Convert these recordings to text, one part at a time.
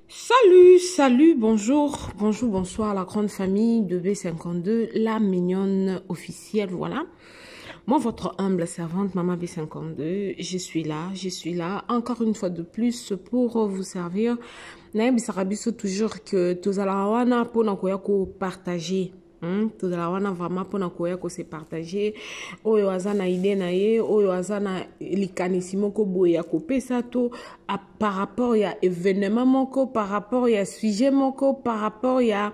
Salut, salut, bonjour, bonjour, bonsoir la grande famille de B52, la mignonne officielle, voilà. Moi, votre humble servante, Maman B52, je suis là, je suis là, encore une fois de plus pour vous servir. Nayebisaka biso toujours que tozalaka wana mpona koya kopartager. Tozala wana vraiment mpona koya kose partager. Oyo aza na idée na ye, oyo aza na likanisi moko boye ya kopesa to a, par rapport ya événement moko, par rapport ya sujet moko, par rapport ya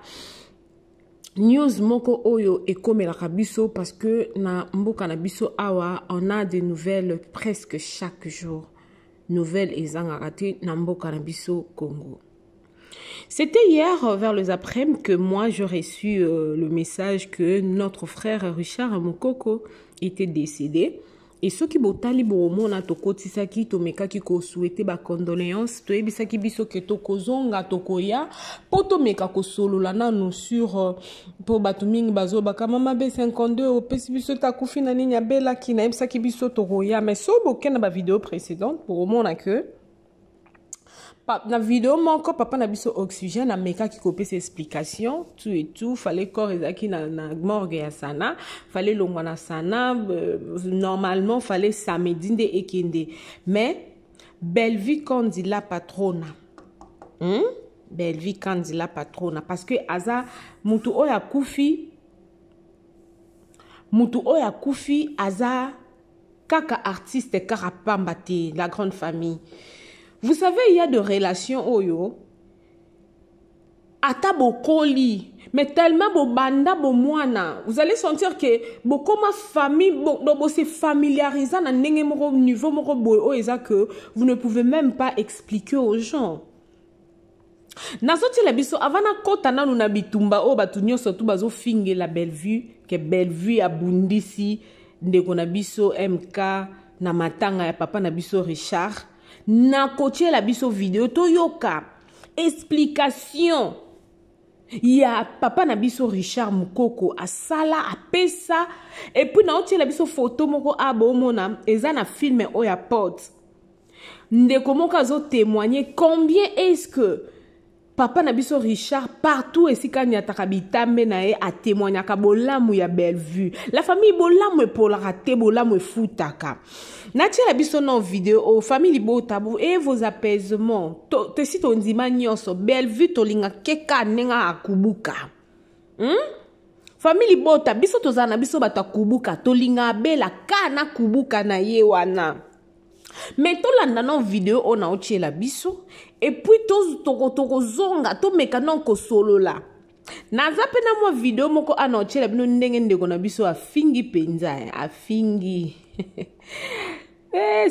news moko oyo ekomelaka biso, parce que na mboka na biso awa on a des nouvelles presque chaque jour. Nouvelle ezangaka te na mboka na biso Congo. C'était hier vers les après-midi que moi j'ai reçu le message que notre frère Richard Mukoko était décédé. Et soki botali bomona tokotisaki, tomekaki kosouhaiter ba condoléances, toyebisaki biso ke tokozonga, tokoya po tomeka kosolola nanu sur po bato mingi bazobaka mama B52 opesi biso te akufi na nini, abelaki. Nayebisaki biso tokoya, mais so bokende na ba vidéo précédente bomona que na vidéo moko papa na biso Oxygène amekaki kopesa explication, tout et tout. Fallait corps ezalaki na morgue ya Sana, fallait longwa na Sana, normalement fallait samedi nde ekende. Mais Bellevue Kandi la patrona, Bellevue Kandi la patrona, parce que aza mutu oyo akufi, mutu oyo akufi aza kaka artiste kaka pamba te. La grande famille, vous savez, il y a de relations oyo ata bokoli, mais tellement bobanda bomwana, vous allez sentir que bokoma famille, bo, bo, bo se familiarisa na ndenge moko, niveau moko boye oyo eza que vous ne pouvez même pas expliquer aux gens. Nazotiela biso avant nakota nanu na bitumba oyo bato nyonso tu bazofingela Bellevue, ke Bellevue abundisi ndeko na biso MK na matanga ya papa na biso Richard. Nakotiela biso video toyoka explication ya papa na biso Richard Mukoko asala apesa. Et puis naotiela biso photo moko a bomona eza na film oyo ya porte, ndeko moko azotémoigner combien est-ce que papa na biso Richard, partout esika anyataka bitambe na ye, atémoignaka bolamu ya Bellevue. La famille, bolamu epolaka te, bolamu efutaka. Natiela biso na video oyo, famille libota et vos apaisements. Tosi tondima nyonso, Bellevue tolinga keka ndenge akubuka, Famille libota, biso tozala na biso bato akubuka, tolinga abela ka na kubuka na ye wana. Mais tolanda na video oyo naotiela biso, et puis tokozonga tomeka na kosolola. Naza mpe na mwa video moko ana otiela bino ndenge ndeko na biso afingi mpenza, afingi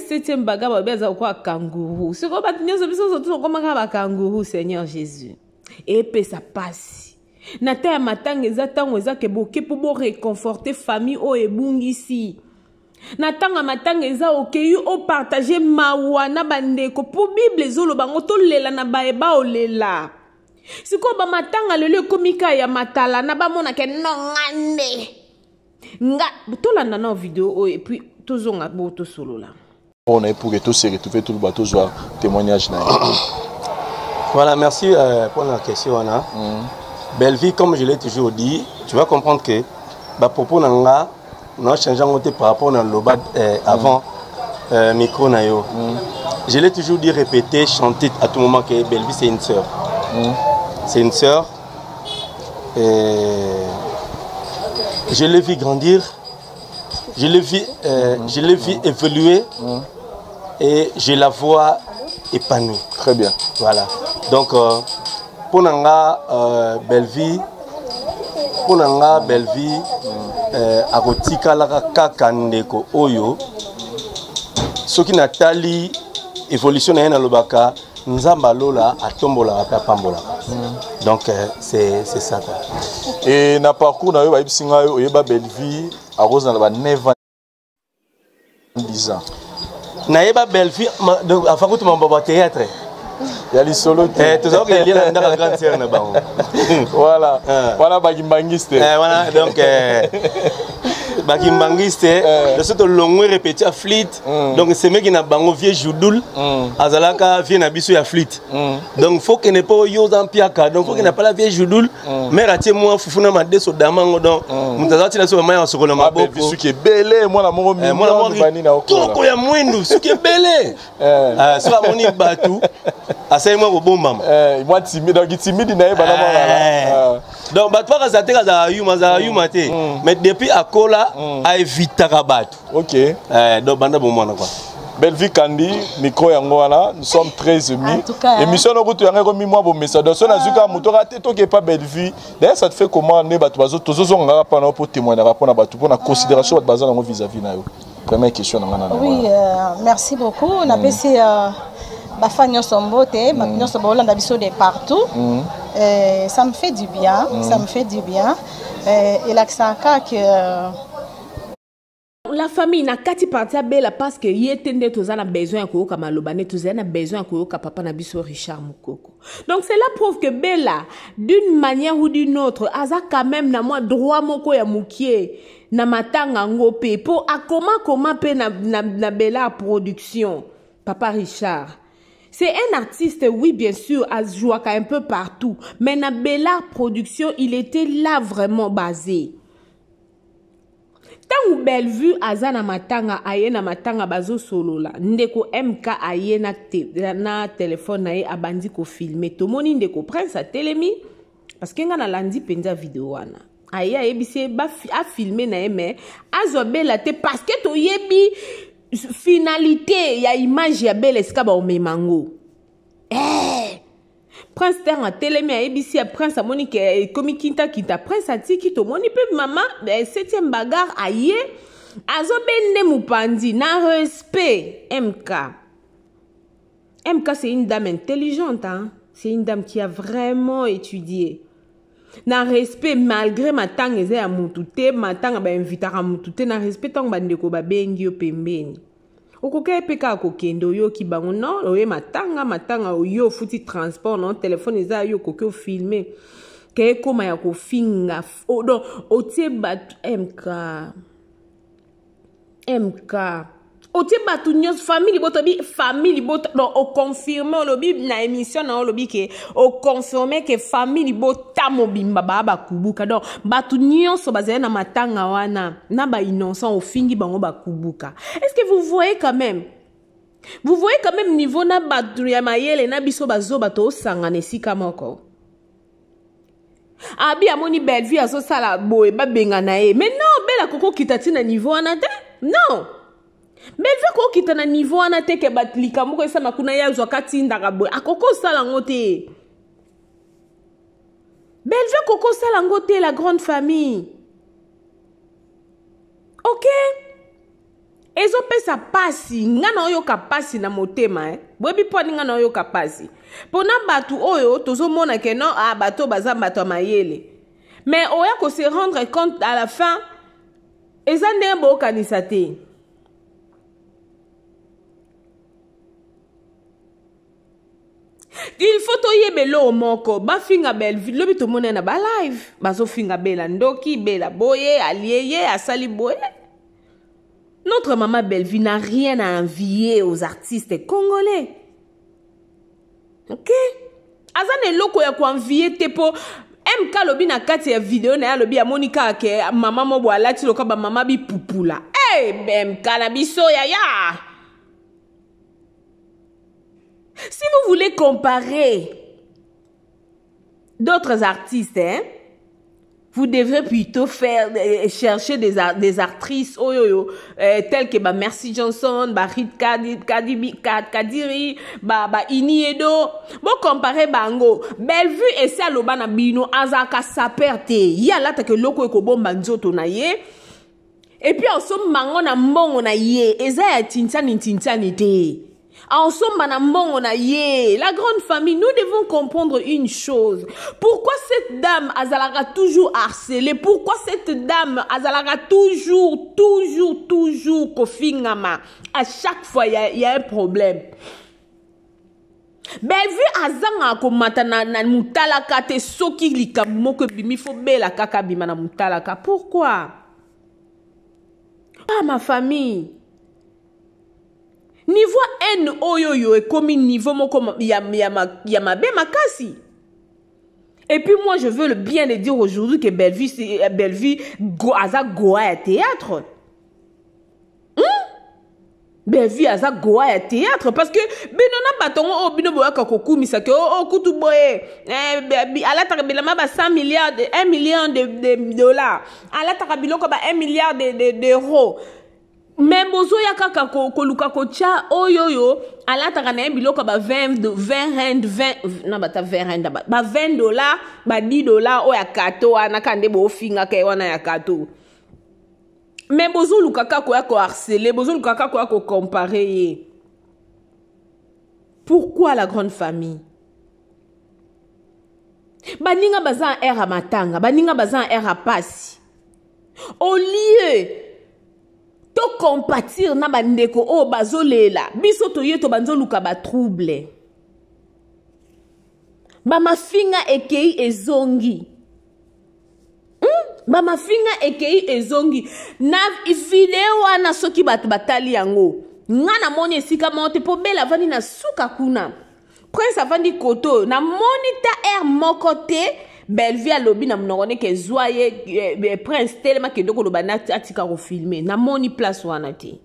septième baga, babi aza kokoa kangourou. Sikoyo bato nyonso, biso nyonso tokomaka bakangourou. Seigneur Jésus, epesa pasi na ta ya matanga. Eza ntango eza ke boke mpo boréconforter famille oyo ebungisi. Na ntango ya matanga eza okei opartage mawa na bandeko, mpo Bible ezoloba ngo tolela na bayeba olela. Sikoyo bamatanga lelo ekomi ka ya matala na bamonake nonga nde nga. Tolanda na video oyo et puis tozonga bo tosolola. On est pour que tous se retrouver, tout le bateau soit témoignage na ye. Voilà, merci pour la question wana. Bellevue, comme je l'ai toujours dit, tu vas comprendre que ba propos na nga na changé yango te par rapport na loba avant micro na yo. Je l'ai toujours dit, répété, chanté à tout moment que Bellevue, c'est une sœur. C'est une sœur. Et je l'ai vu grandir, je l'ai vu évoluer et je la vois épanouie. Très bien. Voilà. Donc, pour nga Bellevue, pour nga Bellevue, akotikalaka kaka ndeko oyo soki natali évolution na ye, nalobaka Nzambe alola atombolaka mpe apambolaka. Donc c'est ça quoi. Et na parcours na yo, bayebisi ngai oyeba Bellevue akozala ba 9 ans, 10 ans. Nayeba Bellevue donc avant kutu mambo ba théâtre. Ya lisolo te. Tozalaki kolia na ndako ya grande sœur na bango. Voilà. Ah. Wana bakimbangiste. Voilà, donc Bakimbangiste eh. So tolongwe répéti ya flite mm. Donc semeki na bango vieux Judoul mm. Azalaka vieux na biso ya flite mm. Donc faut kende mpo yo oza mpiaka, donc faut kende pala vieux Judoul mm. Mare atie mwa fufu na madeso damango, donc mm. Moto aza tina so bamaya basokola maboko. Suki ebele, mwana moko. Eh, mwana moko toko ya mwindu, suki ebele. Eh. Soki amoni bato, asali mwa kobombama. Eh, mwa timide, donc timide na ye bana mwana. Eh. Donc bato bakazala te, kazala yuma, azala yuma te mm. Mais depuis akola mm. Aevitaka bato. Ok. Donc banda bomwana quoi. Bellevue Kandi, micro yango wana, nous sommes très émus. Émission no kutu yango ekomi mwa bomesa. Donc so nazwi kaka moto kaka te toke pa Bellevue. D'ailleurs, ça te fait comment nde bato bazo tozozonga kaka mpana mpo témoignaka mpona bato, mpona considération bato baza nango vis-à-vis na yo? Première question na nga na. Oui, merci beaucoup. Napesi bafan nyonso mbote, bato nyonso baolanda biso de partout. Ça me fait du bien, ça me fait du bien. Elakisaka que La famille, na kati parti abela parce que ye te nde toza na besoin ya koyoka maloba, nde tozali na besoin ya koyoka papa na biso Richard Mukoko. Donc cela prouve que Bella, d'une manière ou d'une autre, aza quand même na mwa droit moko ya mokie na matanga yango mpe mpo akoma koma mpe na Bella Production. Papa Richard, c'est un artiste, oui, bien sûr, azwaka un peu partout, mais na Bella Production, il était là vraiment basé. Ntango Bellevue aza na matanga, aye na matanga, bazosolola, ndeko MK aye na telefone na ye, abandi kofilmer. Tomoni ndeko Prince atelemi, parce que nga nalandi mpenza video wana. Aye, ayebisi ye afilmer na ye, mais azwa Bela te, parce que toyebi finalité ya image ya Bela esika baomema yango. Eh! Prince ntango atelemi, ayebisi ya Prince, amoni ke ekomi kintakinta, Prince atiki. Tomoni mpe mama septième bagarre aye, azobende mopanzi na respect. MK, MK, c'est une dame intelligente, hein? C'est une dame qui a vraiment étudié. Na respect, malgré matanga eza ya mutu te, matanga bainvitaka mutu te, na respect, ntango bandeko babengi yo pembeni, okoki ye mpe kaka kokende. Oyoki bango non, oye matanga, matanga oyo ofuti transport, non, telefone eza yo, okoki ofilmer ke ekóma ya kofinga. Donc otie bato MK, MK, otie bato nyonso, famille libota, obi famille libota. Donc oconfirme, olobi na émission na olobi ke oconfirme ke famille libota mobimba baa bakubuka. Donc bato nyonso bazali na matanga wana na bainnocent, ofingi bango bakubuka. Est ce que vous voyez quand même, vous voyez quand même niveau na bato ya mayele na biso bazoba tosangana esika moko? Abi amoni Bellevue azosala boye, babenga na ye, mais non, Bela kokokita ntina niveau wana te. Non, Bellevue akokita na niveau wana te ke likambo moko esama kuna, ye azwaka atindaka boye, akoki osala yango te. Bellevue akoki osala yango te, la grande famille. Ok, ezopesa pasi, nga na oyoka pasi na motema, eh. Boyebi mpo ani nga na oyoka pasi? Mpona bato oyo tozomona ke non, ah, bato baza bato ya mayele, mais oya kose rendre compte à la fin eza ndenge boyokanisa te. Il faut toyeba eloko moko: bafinga Bellevue, lobi tomoni na balive bazofinga Bela ndoki, Bela boye, alie ye, asali boye. Notre maman Bellevue n'a rien à envier aux artistes congolais, ok? Aza na eloko ya koenvier te, mpo MK alobi na kati ya video na ye, alobi amoni kaka ke mama mobo alati loka bamama bipupula. Hey, MK na biso yaya, si vous voulez comparer d'autres artistes, hein, vous devrez plutôt faire chercher des actrices oh, yo, yo, telles que ba Mercy Johnson, ba Rit Kadi, Kadiri, ba Ini Edo. Bon, comparer bango. Bellevue et aloba na bino azaka saper te. Ya lata ke loko ekobomba nzoto na ye. Et puis osomba ngo na mbongo na ye, eza ya tintiani tintiani te. Osomba na mbongo na ye. La grande famille, nous devons comprendre une chose: pourquoi cette dame azalaka toujours harcelée? Pourquoi cette dame azalaka toujours, toujours, toujours kofingama? À chaque fois il y a un problème. Bellevue azangaka komata na motalaka te. Soki likambo moko ebimi, fo Bela kaka abima na motalaka. Pourquoi? Ah, ma famille, niveau haine oyo yo ekomi niveau moko ya mabe makasi. Et puis moi, je veux le bien le dire aujourd'hui que Bellevue, Bellevue aza goa ya théâtre. Bellevue aza goa ya théâtre parce que bino na bato ngo oyo bino boyaka kokumisa ke o kutu boye, alataka bilamba ba 100 milliards de 1 million de dollars, alataka biloko ba 1 milliard d'euros, mais bozoya kaka koluka kotya oyo oyo alataka na ye biloko ba 20 20 rand, 20 na bata 20 rand, ba 20 dollars, ba 10 dollars oyo ya kato wana ka nde bofingaka ye wana ya kato. Mais bozoluka kaka koya koharceler, bozoluka kaka koya kocomparer ye. Pourquoi, la grande famille? Baninga baza en air ya matanga, baninga baza en air ya pasi. Au lieu tocompatir na bandeko oyo bazolela, biso toye tobanzoluka batrouble, bamafinga ekei ezongi. Bamafinga ekei ezongi na video wana. Soki bato batali yango, nga namoni esika moko te mpo Bela avandi na suka kuna, Prince avandi koto oyo. Namoni ta aire moko te Bellevue alobi na monoko neke ezwa ye Prince telema, kende koloba na atika kofilmer. Namoni place wana te,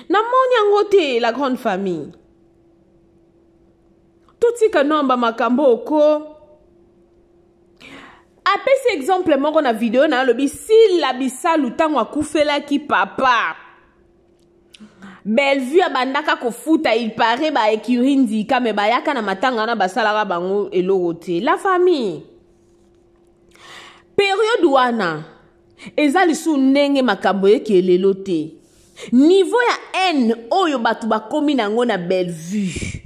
namoni yango te. La grande famille, totika nomba makambo oko. Apesi exemple moko na video na, alobi Sila Bisalu, ntango akufelaki papa, Bellevue abandaka kofuta, il paraît, baécurie ndika me bayaka na matanga wana, basalaka bango eloko te. La famille, période wana eza lisusu ndenge makambo eke lelo te. Niveau ya haine oyo bato bakomi nango na Bellevue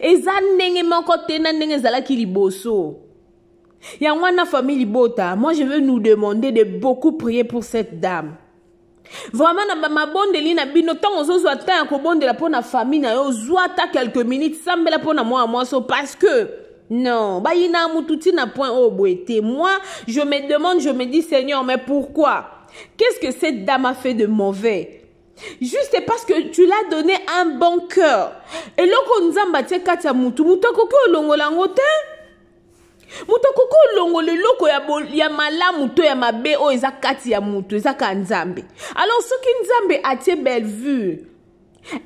eza ndenge moko te na ndenge ezalaki liboso. Yango wana, famille libota, moi je veux nous demander de beaucoup prier pour cette dame. Vraiment, na mabondeli na bino, ntango ozozwa temps ya kobondela mpo na famille na yo, ozwa ata quelques minutes, sambela mpo na mwana mwasi, parce que non, bayina mutu ntina point oyo boye te. Moi, je me demande, je me dis: Seigneur, mais pourquoi? Qu'est-ce que cette dame a fait de mauvais? Juste parce que tu l'as donné un bon cœur. Eloko Nzambe atie kati ya mutu, mutu akoki olongola yango te. Moto akoki olongola eloko ya malamu to ya mabe oyo eza kati ya moto, eza kaka Nzambe. Alors soki Nzambe atie Bellevue,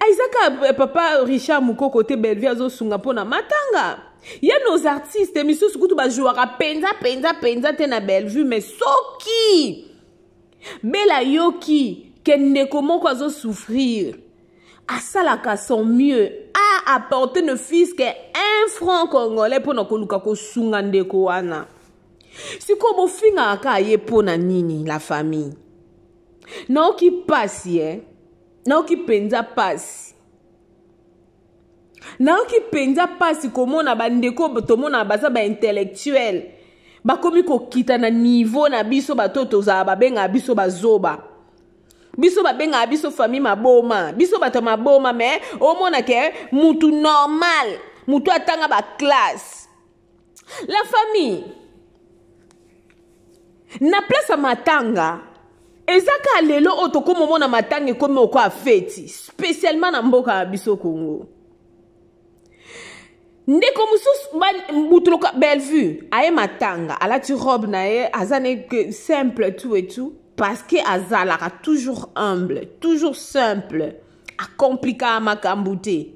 eza kaka papa Richard Mokoko te Bellevue azosunga mpo na matanga ya nos artistes misusu kutu bajouaka mpenza mpenza mpenza te na Bellevue. Mais soki Bela yoki ke ndeko moko azosouffrir, asalaka son mieux a apporter ne fût-ce que 1 franc congolais mpona koluka kosunga ndeko wana. Sikoyo bofingaka kaka ye mpo na nini? La famille, naoki pasi, eh? Naoki mpenza pasi, nayoki mpenza mpasi komona bandeko tomona baza baintellectuel bakomi kokita na niveau na biso. Bato tozala babengaka biso bazoba, biso babengaka biso famille maboma, biso bato ya maboma. Mais omona ke mutu normal, mutu atanga baclasse, la famille, na place ya matanga eza kaka lelo oyo tokóma omona matanga ekómi oko afeti, spécialement na mboka ya biso Congo. Ndeko mosusu butu loka Bellevue aye matanga, alati robe na ye, aza ne simple, tout et tout, parce que azalaka toujours humble, toujours simple, akomplikaka makambo te.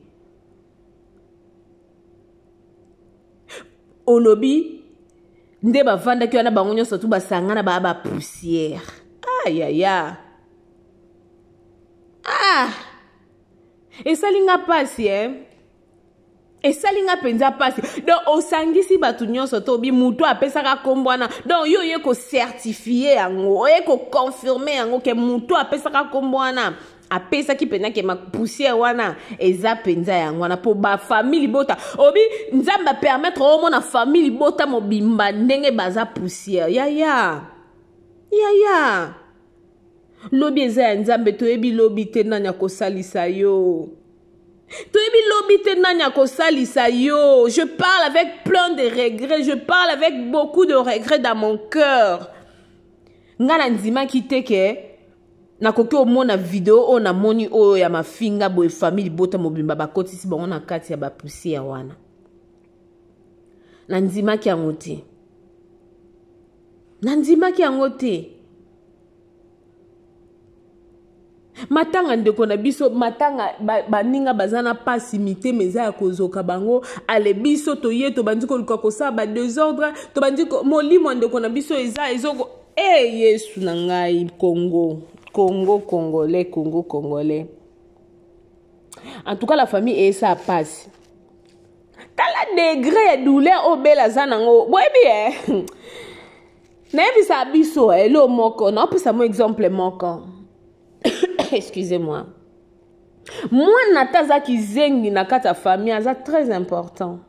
Olobi nde bavandaki wana, bango nyonso tu basangana baya bapoussière. Ayaya, ah, esali nga mpasi, eh? Esali nga mpenza mpasi. Donc osangisi bato nyonso to obi motu apesaka nkombo wana. Donc yo oye kocertifier yango, oye koconfirmer yango ke motu apesaka nkombo wana apesaki mpenza ke mapoussière wana eza mpenza yango wana. Mpo bafamille libota, obi Nzambe apermettre omona famille libota mobimba ndenge baza poussière. Yaya, yaya, lobi eza ya Nzambe. Toyebi lobi te nani akosalisa yo, toyebi lobi te nani akosalisa yo. Je parle avec plein de regrets, je parle avec beaucoup de regrets dans mon cœur. Nga na ndimaki te ke Nakoki omona video oyo namoni oyo ya mafinga boye, famille libota mobimba bakotisi bango na kati ya bapoussière wana. Nandimaki yango te, nandimaki yango te. Matanga ndeko na biso, matanga baninga baza na pasi, mitema eza ya kozoka bango. Ale biso toye tobandi koluka kosala ba désordre, tobandi molimo ya ndeko na biso eza ezoko. E Yesu na ngai, Congo, Congo congolais, Congo congolais. En tout cas la famille eyesa pasi. Tala degré ya douleur oyo Bela aza nango. Boyebi e nayebisa biso elo moko, naopesa mo exemple moko, excusez-moi. Mwana ata aza kizengi na kati ya famille, aza très important.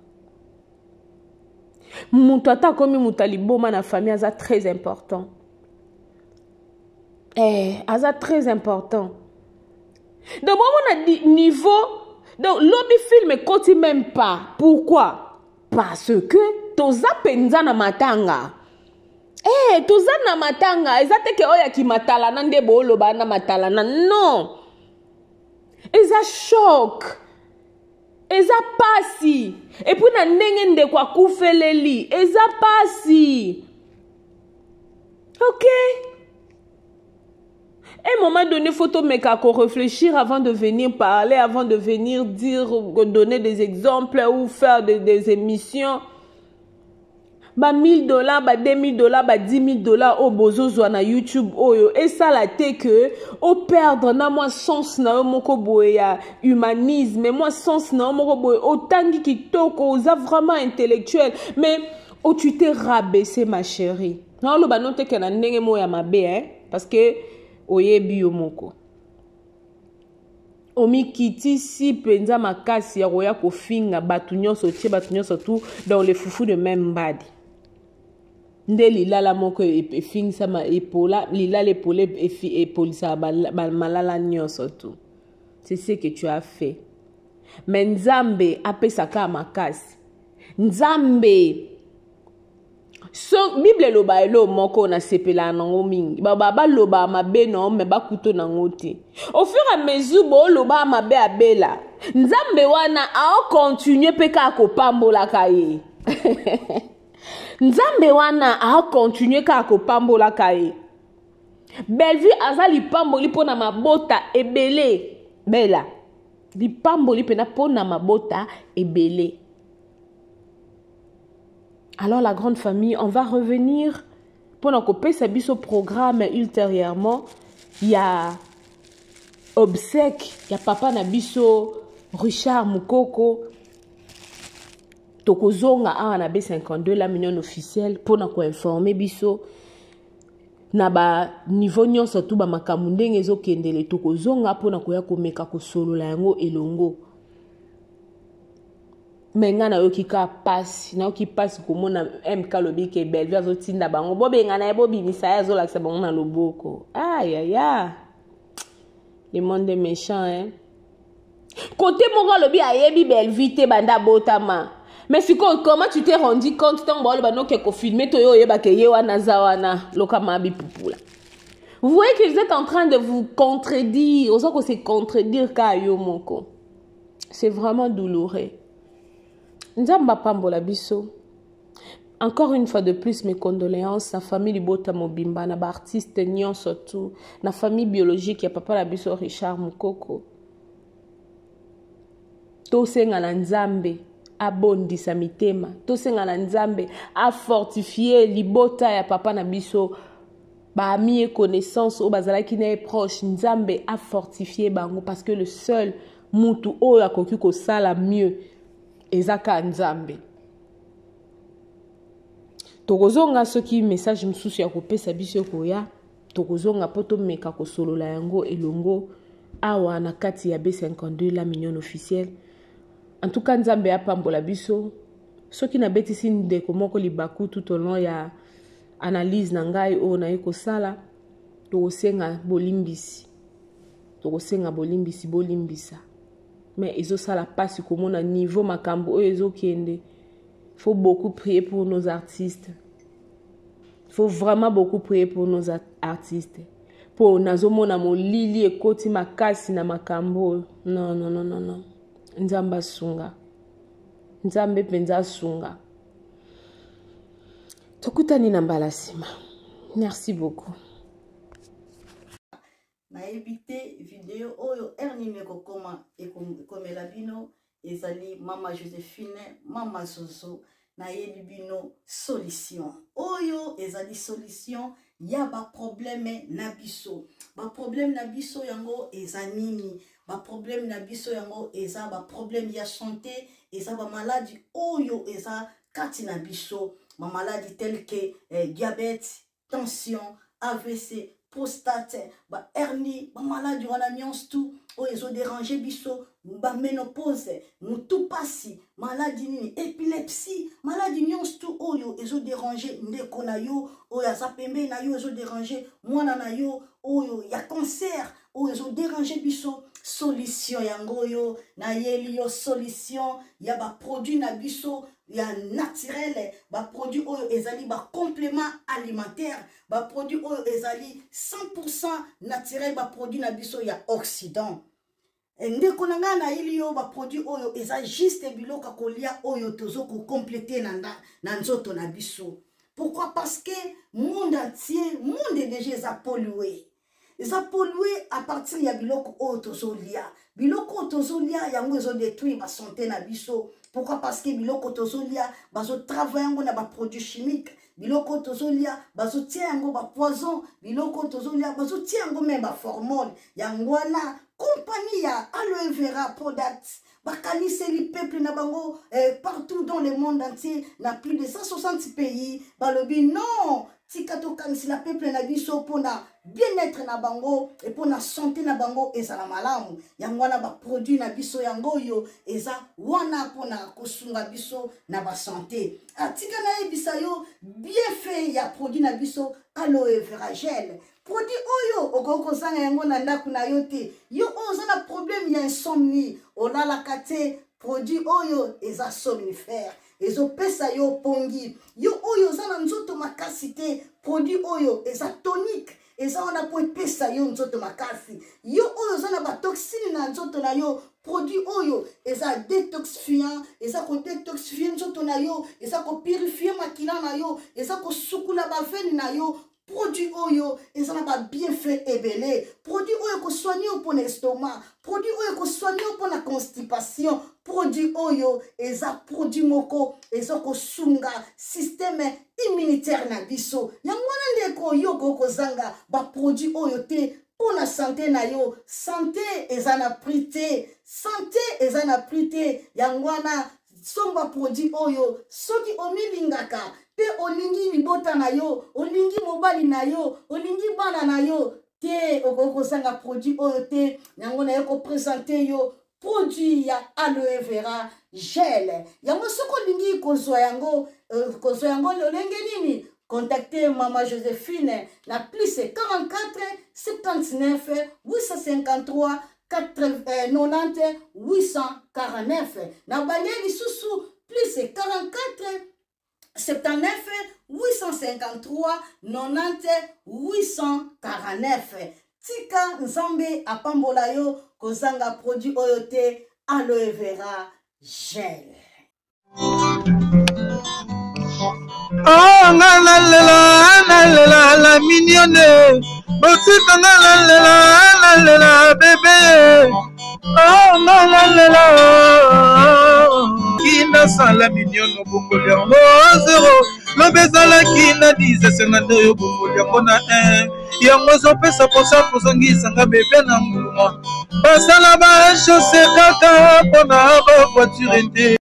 Moto ata akomi moto ya liboma na famille, aza très important. Aza très important. Donc bomona niveau. Donc lobi film ekoti même pas. Pourquoi? Parce que toza mpenza na matanga. Toza na matanga. Eza te ke oyo ya kimatalana nde booloba na matalana, non. Eza choc, eza pasi. Et puis na ndenge ndeko akufeleli, eza pasi. Ok, à un moment donné, faut tomeka réfléchir avant de venir parler, avant de venir dire, donner des exemples ou faire des émissions. Ba 1000 $, ba 2000 $, ba 10 000 $ oyo bozozwa na YouTube oyo, esala te ke operdre na mwa sens na yo moko boye ya humanisme, mwa sens na yo moko boye. Otangi kitoko, oza vraiment intellectuel, mais oh, tu t'es rabaissé, ma chérie. Naoloba no teke na ndenge moko ya mabe, hein? Parce que oyebi yo moko omikitisi mpenza makasi ya koya kofinga bato nyonso, otie bato nyonso tout dans le fufu de même mbadi. Nde lilala moko efingisama epola, lilala epola epolisaka malala nyonso tout. C'est ce que tu as fait. Mais Nzambe apesaka makasi. Nzambe, so Bible eloba elo moko, nasepelaka nango mingi. Baloba mabe na me bakuto nango te. Au fur et à mesure booloba mabe abela, Nzambe wana aocontinue mpe kaka kopambolaka ye. Nzambe wana aocontinue kaka kopambolaka ye. Bellevue aza lipamboli mpona mabota ebele. Bela lipamboli mpena mpona mabota ebele. Alors la grande famille, on va revenir mpona kopesa biso programme ultérieurement ya obsèque ya papa na biso Richard Mukoko. Tokozonga awa na B52 la mignonne officielle mpona koinforme biso na baniveau nyonso tu bamakambo ndenge ezokendele. Tokozonga mpona koya komeka kosolola yango elongo. Me ngai nayoki kaka pasi, nayoki pasi komona MK alobi ke Bellevue azotinda bango bobenga na ye, bobimisa ye, azolakisa bango na loboko. Ayaya, le monde est méchant, hein? Côté moko alobi ayebi Bellevue te banda abotama. Mais sikoyo, comment tu t'es rendu compte ntango baoloba noke kofilme to yo oyebake ye wana aza wana lokama bipupula? Vous voyez que vous êtes en train de vous contredire. Oza ko se contredire ka yo moko. C'est vraiment douloureux. Nzambe apambola biso. Encore une fois de plus, mes condoléances na famille libota mobimba, na baartiste nyonso tout, na famille biologique ya papa na biso Richard Mukoko. Tosenga na Nzambe abondisa mitema, tosenga na Nzambe afortifie libota ya papa na biso, baami ye connaissance oyo bazalaki na ye proche. Nzambe afortifie bango, parce que le seul mutu oyo akoki kosala mieux eza ka Nzambe. Tokozonga soki message mosusu ya kopesa biso ekoya, tokozonga mpo tomeka kosolola yango elongo awa na kati ya B52 la mignonne officielle. En tout cas, Nzambe apambola biso. Soki nabetisi ndeko moko libaku tout au long ya analyse na ngai oyo naye kosala, tokosenga bolimbisi, tokosenga bolimbisi, bolimbisa. Mais ezosala mpasi komona niveau makambo oyo ezokende. Faut beaucoup prier pour nos artistes, faut vraiment beaucoup prier pour nos artistes. Mpo nazomona molili ekoti makasi na makambo oyo. Non, non, non, non, non. Nzambe asunga. Nzambe mpenza asunga. Tokutani na mbala nsima. Merci beaucoup. Nayebi te video oyo heure nini ekokoma ekomela bino. Ezali mama Josephine, mama Zozo. Nayebi bino solution oyo ezali solution ya baproblème na biso. Baproblème na biso yango eza nini? Baproblème na biso yango eza baproblème ya santé, eza bamaladi oyo eza kati na biso, bamaladi tel que diabète, tension, AVC, prostate, ba hernie, ba maladi wana nyonso tout oyo ezo déranger biso, ba ménopause, mutu pasi, maladi nini, épilepsie, maladi nyonso tout oyo ezo déranger ndeko na yo oyo aza pembeni na yo, ezo déranger mwana na yo oyo ya cancer, oyo ezo déranger biso. Solution yango oyo nayeli yo, solution ya ba produit na biso ya naturel, ba produit oyo ezali ba complément alimentaire, ba produit oyo ezali 100% naturel, ba produit na biso ya Occident. Ndeko na ngai, nayeli yo ba produit oyo eza juste biloko ya kolia oyo tozo kocompléter na nzoto na biso. Pourquoi? Parce que monde entier, monde déjà eza pollué. Eza pollué à partir ya biloko oyo tozolia. Biloko oyo tozolia yango ezodétruire basanté na biso. Pourquoi? Parce que biloko tozolia, bazotravaille yango na baproduit chimique. Biloko oyo tozolia, bazotia yango bapoison. Biloko oyo tozolia, bazotia yango même baformol. Yango wana compagnie ya Aloe Vera Product bakaniseli peuple na bango partout dans le monde entier, na plus de 160 pays. Balobi non, tika tokanisela peuple na biso mpona bien-être na bango e mpona santé na bango ezala malamu. Yango wana baproduit na biso yango oyo eza wana mpona kosunga biso na basanté. Atika nayebisa yo bienfait ya produit na biso Aloe Vera Gel. Produit oyo okoki kozanga yango na ndako na yo te. Yo oyo oza na problème ya insomnie, olalaka te, produit oyo eza somnifère, ezopesa yo pongi. Yo oyo oza na nzoto makasi te, produit oyo eza tonique, eza wana mpo epesa yo nzoto makasi. Yo oyo oza na batoxine na nzoto na yo, produit oyo eza détoxifiant, eza kodétoxifie nzoto na yo, eza kopurifie makila na yo, eza kosukula bavene na yo. Produit oyo eza na babienfait ebele. Produit oyo ekosoigne yo mpona estomac, produit oyo ekosoigne yo mpona constipation. Produit oyo eza produit moko eza kosunga système immunitaire na biso. Yango wana ndeko, yo okoki kozanga baproduit oyo te mpona santé na yo. Santé eza na prix te, santé eza na prix te. Yango wana somba produit oyo soki omilingaka mpe olingi libota na yo, olingi mobali na yo, olingi bana na yo te, okoki kozanga produit oyo te. Yango naye koprésenter yo produit ya Aloe Vera Gel. Yango soki olingi kozwa yango, kozwa yango lolenge nini? Contacte mama Josephine na plus 44 79 853 90 849. Na balie lisusu, plus 44 79 853 90 849. Tika Nzambe apambola yo, kozanga produit oyo te, Aloe Vera Gel. Oh, nga nalela, nalela la mignonne, botika nga nalela, nalela bébé. Oh, nga nalela kinasala mignonne, obongoli yango zero. Lobi ezalaki na 10, esenga nde oyo obongoli yango na 1. Yango ezopesa mposa kozongisanga bébé na nguluma. Basala bachaussée kaka mpona bavoiture te.